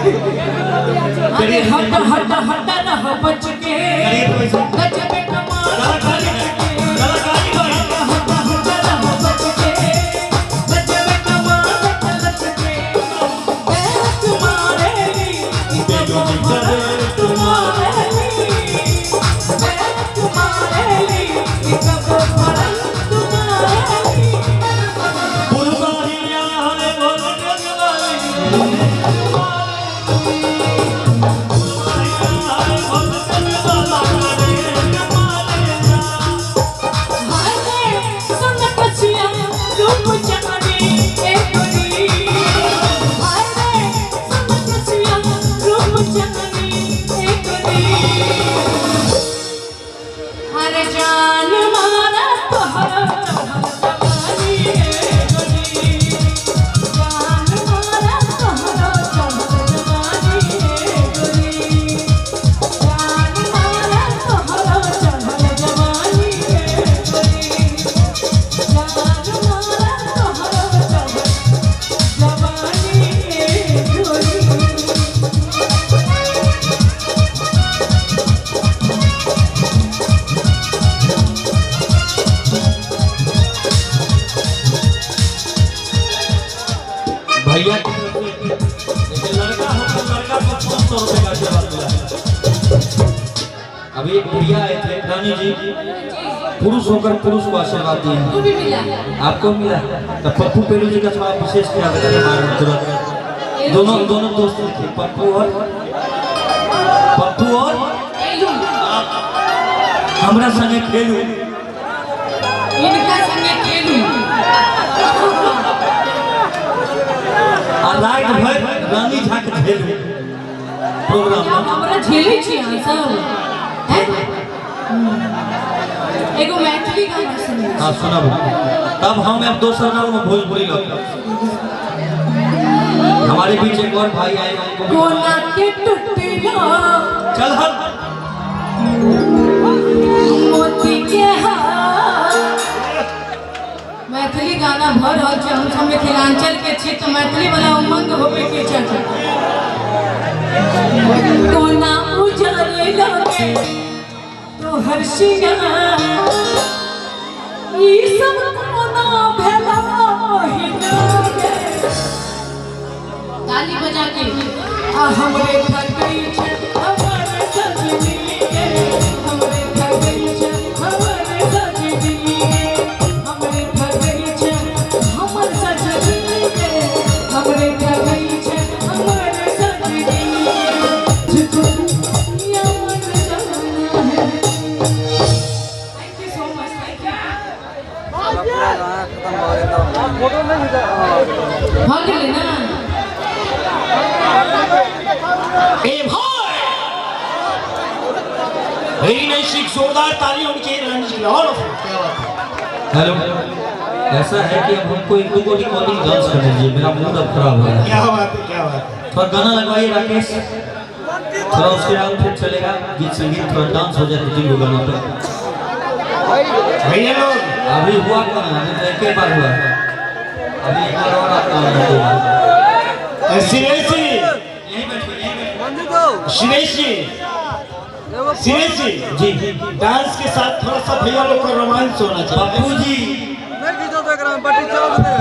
अरे हट हट हट रह बच के गजब कमाल के हट हट हट रह बच के गजब कमाल लच के गैरत मारेली कबो फरक मारेली गैरत मारेली कबो फरक मारेली। हाय रे सुन कसिया रूप चांदी ए गोरी, हाय रे सुन कसिया रूप चांदी ए गोरी, अरे जान मारा तोहरा चढ़ल जवानी ए गोरी, जान मारा तोहरा चढ़ल जवानी ए गोरी, जान मारा तोहरा चढ़ल जवानी ए गोरी, जान मारा तोहरा चढ़ल जवानी ए गोरी। भैया की तरफ से एक लड़का होकर लड़का को 500 रुपए का आशीर्वाद मिला है। अभी एक भैया आए थे रानी जी, पुरुष होकर पुरुष को आशीर्वाद दिए हैं। तू भी मिला। आपको मिला तो पप्पू पेलू जी का थोड़ा विशेष ख्याल रखिए हमारे तुरंत। दोनों दोनों दोस्त थे पप्पू और एलू हमरा संगे खेलू। इनका संगे खेलू। आ रात भर रानी झा के झेलू प्रोग्राम में। हमरा झेलै छी अहाँ सब हैं? एगो मैथिली गाना सुनै। हाँ सुनब, तब हम अब दोसर नाम में भोजपुरी लोग। हमारे बीच एक और भाई आए, उनको भी कोना के टुटलो चल हट मोती के हार। मैथिली गाना भऽ रहल छै, हम सब मिथिलांचल के छी तऽ मैथिली वाला उमंग होबे के चाही। कोना उजरे लगे तोहर सिंगार, ई सब कोना भेला हिना गे। ताली बजा के आ हमरे ठगै छै हमर सजनी गे, हमरे ठगै छै हमर सजनी गे, हमरे ठगै छै हमर सजनी गे, हमरे ठगै छै हमर सजनी गे। तुझको या मर जाना है। Thank you so much, thank you. भऽ गेलै ना? ए भाई, वेरी नाइस, एक जोरदार ताली होनी चाहिए रानी जी के लिए। ऑल ऑफ you, क्या बात है। हेलो, ऐसा है कि अब हमको एक दो रिकॉर्डिंग डांस कर दीजिए, मेरा मूड अब खराब हो रहा है। क्या बात है, क्या बात है। थोड़ा गाना लगवाइए राकेश, थोड़ा उसके बाद फिर चलेगा गीत संगीत, थोड़ा डांस हो जाए दो तीन गो गाना पे। भैया लोग अभी हुआ कहाँ, अभी तो एक ही बार हुआ, अभी एक बार और आपका होगा। शिवेश जी, यहीं बैठो, यहीं बैठो। शिवेश जी, शिवेश जी जी डांस के साथ थोड़ा सा भैया लोग का रोमांस होना चाहिए। पप्पू जी नहीं खींचो तो एकरा में बटी चल दे।